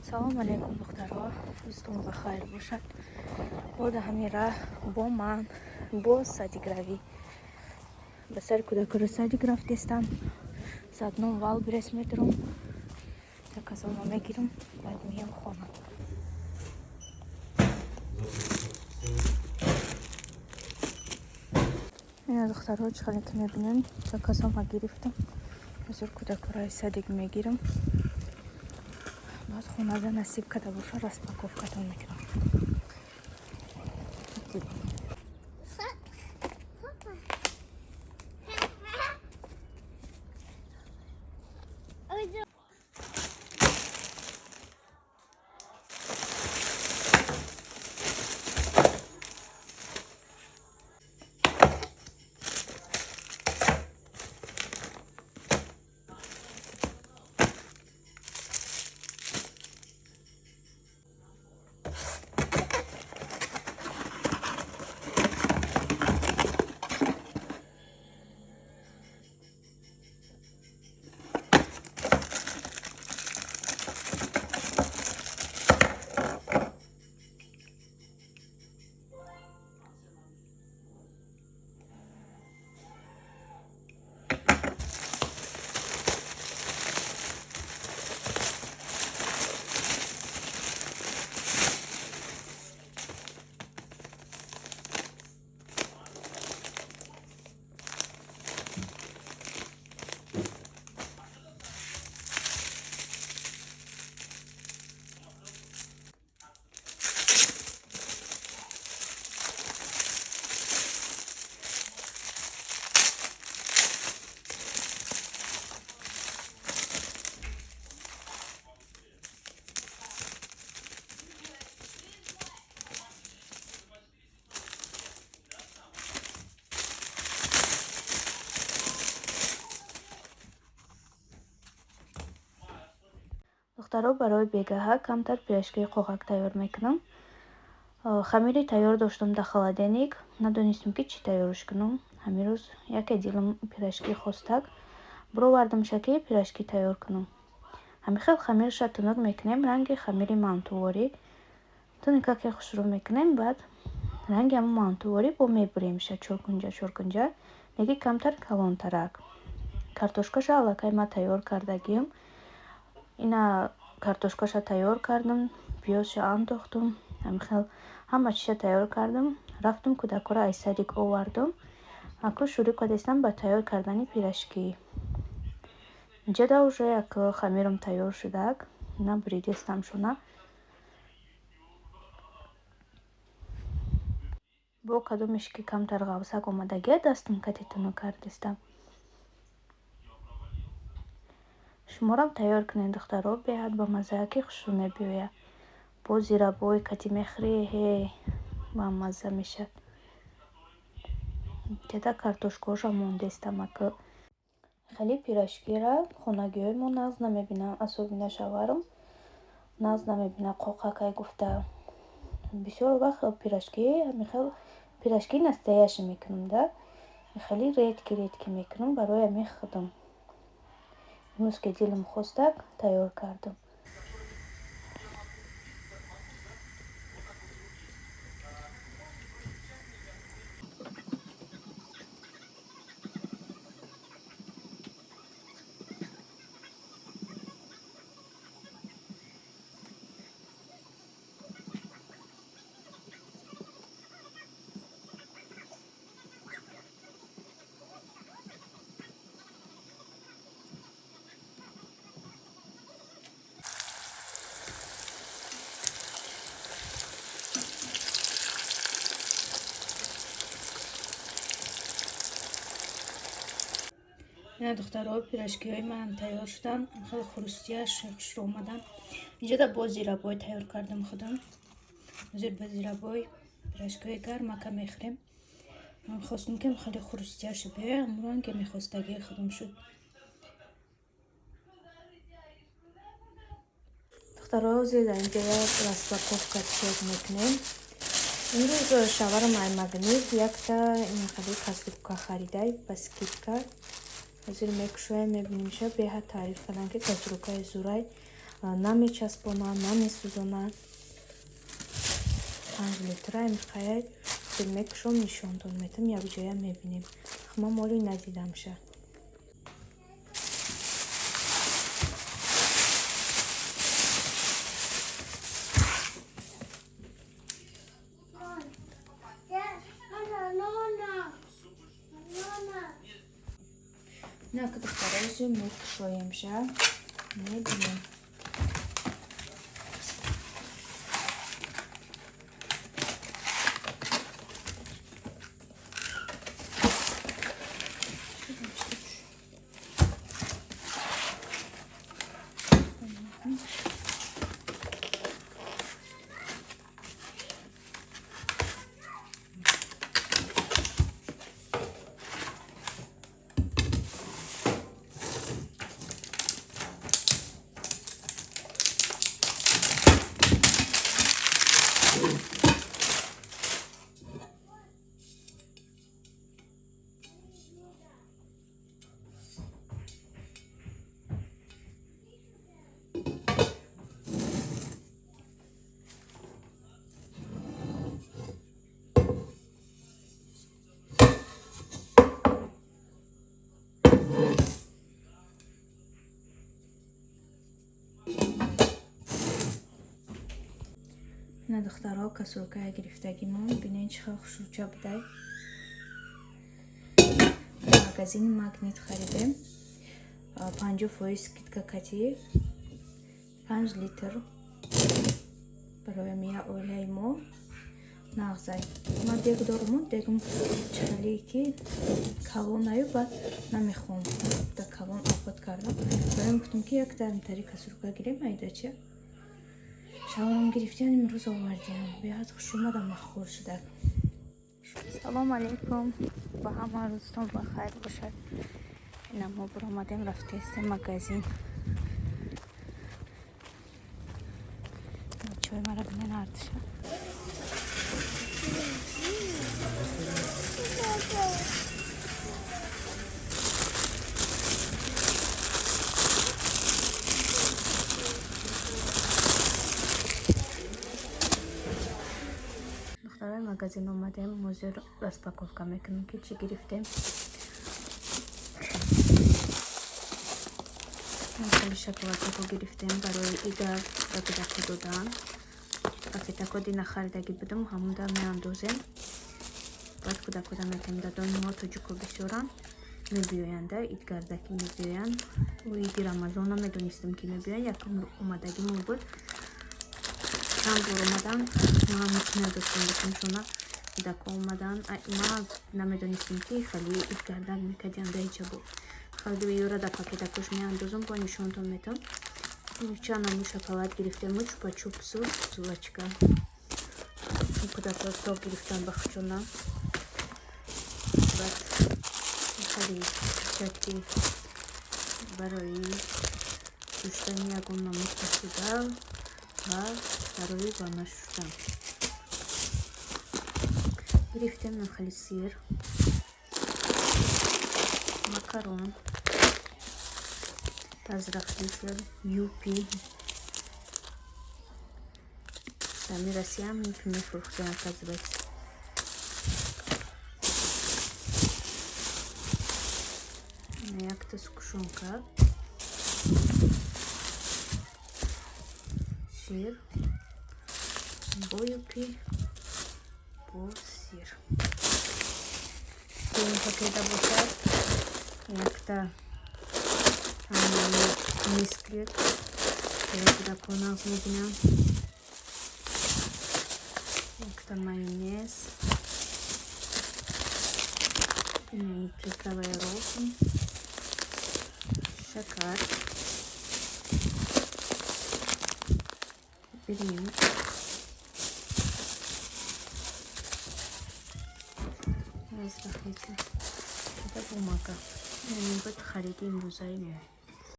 Салому алейкум, духтарҳо, рӯзтон ба хайр бошад. Бо даҳами раҳ бо ман боз садик равӣ. Ба сари кӯдакоро садик рафтестам. Садном Вайлдберриз медурам. Заказома мегирам, баъд меям хона. Ина, духтарҳо, чӣ хеле ки мебинем, заказома гирифтам. Ҳозир кӯдакоро аз садик мегирам. Баъд хонада насиб када боша, распаковкатон мекунам. Духтаро, барои бегаҳа камтар пирожкии қоғак тайёр мекунам. Хамири тайёр доштам дар холодильник, надонистем, ки чӣ тайёрш кунам. Ҳамин рӯз яке дилам пирожки хостак, бировардамша, ки пирожки тайёр кунам. Ҳамин хел хамирша тунук мекунем, ранги хамири мантуворӣ тунукаке хушрӯ мекунем, баъд ранги ҳамон мантуворӣ бо мебуремша чоркунҷа чоркунҷа, лекин камтар калонтарак. Картошкаша аллакай ман тайёр кардагиам. Ина, картошкаша тайёр кардам, пиёзша андохтум, ҳамин хел ҳама чиза тайёр кардам. Рафтум, кӯдакҳоро аз садик овардум. Акнун шурӯъ кардастам ба тайёр кардани пирожки. Инҷода уже як хамирам тайёр шудак, ина, буридестам шуна. Бо кадомеш ки камтар ғавсак омадагия, дастам кати тунук кардистам. Шуморам тайёр кунед, духтаро, беҳад ба мазза, ки хушрӯ мебиёяд. Бо зирабои кати мехӯрӣ, ҳе, бамазза мешавад. Теда картошкаҳоша мондестам ака. Хеле пирожкира хонагиҳои мо нағз намебинанд, особенно шавҳарам нағз намебинад қоқакай гуфта. Бисёр вақт пирожки ҳамин хел пирожки настоящий мекунам да. Хеле редко редко мекунам барои ҳамин худам. Имрӯз ки дилам хостак, тайёр кардам. Ина, духтаро, пирожкиҳои ман тайёр шуданд. Хеле хрустящ хушрӯ омаданд. Инҷода боз зирабой тайёр кардам худам. Ҳозир ба зирабой пирожкиҳои гармака мехӯрем. Ман хостум, ки хеле хрустящ биёяд, ранге мехостагии худам шуд. Духтаро, ҳозир дар инҷо як распаковка чек мекунем. Имрӯз шавҳарам ай Магнит якта ин хеле кастрюлька харидай ба скидка. Ҳозир мекушоем, мебинимша. Беҳад таъриф кардам, ки кастрюлькаи зурай. Намечаспона, намесӯзона. 5 литра мехояд. Мекушом, нишонтон метам, якҷоя мебинем. Ма моли надидамша. Нака духтарози мекушоемша, мебинем. Ина духтаро касуркая гирифтагимон, бинед чӣ хел хушрӯча будай. Магазини Магнит харидем. 50% скидка кати 5 литр барои мия оилаи мо нағзай. Ма дег доруму, дегм чалие ки калонаю, баъд намехоҳам да калон обод кардам. Барои гуфтам ки якта амтари касурка гирем, айдача. Шавам гирифтиан, имрӯз овардиам. Беҳад хуш омадам, маххур шудак. Салом алейкум, ба ҳама рӯзтон ба хайр бошад. Ина мо буромадем, рафтаистем магазин. Чой мара бинен артиша. Духтарои магазин омадем, музер распаковка мекунем ки чӣ гирифтем. Хеле шоколадҳо гирифтем барои ида ба кӯдако додан. Пакетако дина харидагӣ будам, ҳамонда меандозем. Баъд кӯдакода метем. Дадони мо тоҷико бисёранд, мебиёянда, идгардаки мебиёянд. Иди Рамазон намедонистем ки мебиёянд, якум омадагимон буд. Чанд бор омадан, ман надоштам бикуншона. Кӯдако омадан, ма намедонистем ки хеле идгардак мекардианда ҳеча буд. Хеле ёра дар пакетакош меандозам, бо нишонтон метам. Чанд намуд шоколад гирифтем, чупа-чупсу, зулачка. Кӯдако сок гирифтан ба хучона. Баъд хеле перчатки барои шуштани ягон намуд посуда ва барои ванна шуштан. Гирифтем хеле сир, макарон, разрыхлитель, юпи. Сами Россиям юпи мефурӯхтем, оказывается. Якта сгущёнка, шир, бо юпи, бо сир. Дуюм пакета бошад якта мисквит барои кӯдакон нағз мебинам, якта майонез, приправа розу, шакар, биринҷ, разрыхлитель, это бумага. Ин буд хариди имрӯзаи мо.